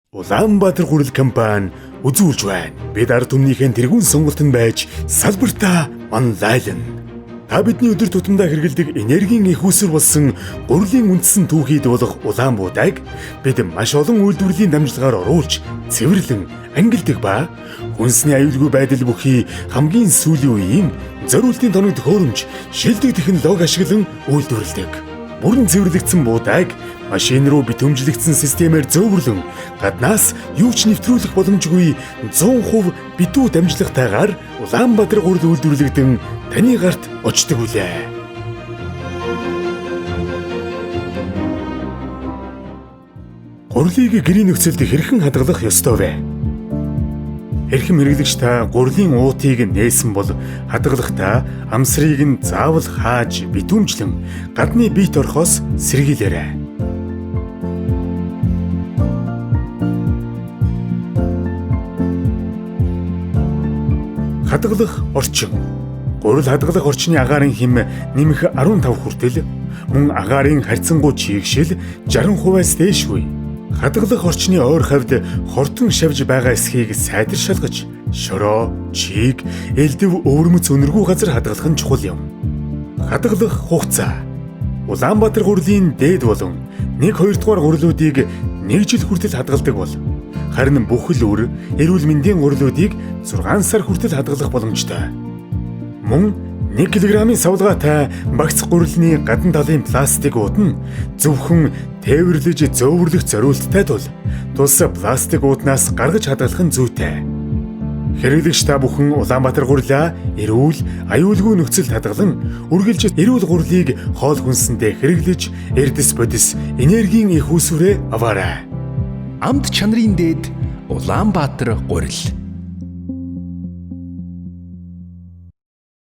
Улаанбаатар гурил компани үзүүлж байна. Бид ард түмнийхээ тэргүүн сонголт нь байж салбартаа манлайлна. Та бидний өдөр тутамдаа хэрэглэдэг энергийн их үүсвэр болсон гурилын үндсэн түүхийд болох Улаанбуудайг бид маш олон үйлдвэрлэлийн дамжлагаар оруулж цэвэрлэн ангилдаг ба хүнсний аюулгүй байдал бүхий хамгийн сүүлийн үеийн зориултын тоног төхөөрөмж, шилдэг технологи ашиглан үйлдвэрлэдэг. Бүрэн цэвэрлэгдсэн буудайг машин руу битүүмжлэгдсэн системээр зөөвөрлөн гаднаас юу ч нэвтрүүлэх боломжгүй 100% битүү дамжлагтайгаар Улаанбаатар гурил үйлдвэрлэгдэн таны гарт очдог үлээ. Гурилыг гэрийн нөхцөлд хэрхэн хадгалах ёстой вэ? Эрхэм хэрэглэгч та гурилын уутыг нээсэн бол хадгалахдаа амсрыг нь заавал хааж битүүмжлэн гадны бит орхоос сэргийлээрэй. Хадгалах орчин. Гурил хадгалах орчны агаарын хэм нэмэх 15 хүртэл, мөн агаарын харьцангуй чийгшил 60%-аас дээшгүй. Хадгалах орчны ойр хавьд хортон шавж байгаа эсхийг сайтар шалгаж, шороо, чийг, элдэв өвөрмөц үнэргүй газар хадгалах нь чухал юм. Хадгалах хугацаа. Улаанбаатар гурилын дээд болон 1 2 дугаар гурилуудыг 1 жил хүртэл хадгалдаг бол харин бүхэл үр эрүүл мэндийн гурилуудыг 6 сар хүртэл хадгалах боломжтой. Мөн 1 кг-ийн савлгаатай багц гурилны гадна талын пластик ууд нь зөвхөн тээвэрлэж зөөвөрлөх зориулттай тул тус пластик ууднаас гаргаж хадгалах нь зүйтэй. Хэрэглэгч та бүхэн Улаанбаатар гурилаа эрүүл, аюулгүй нөхцөлд хадгалан үргэлж эрүүл гурилыг хоол хүнсэндээ хэрэглэж эрдэс бодис энергийн их үүсвэрээ аваарай. Амт чанарын дээд Улаанбаатар гурил.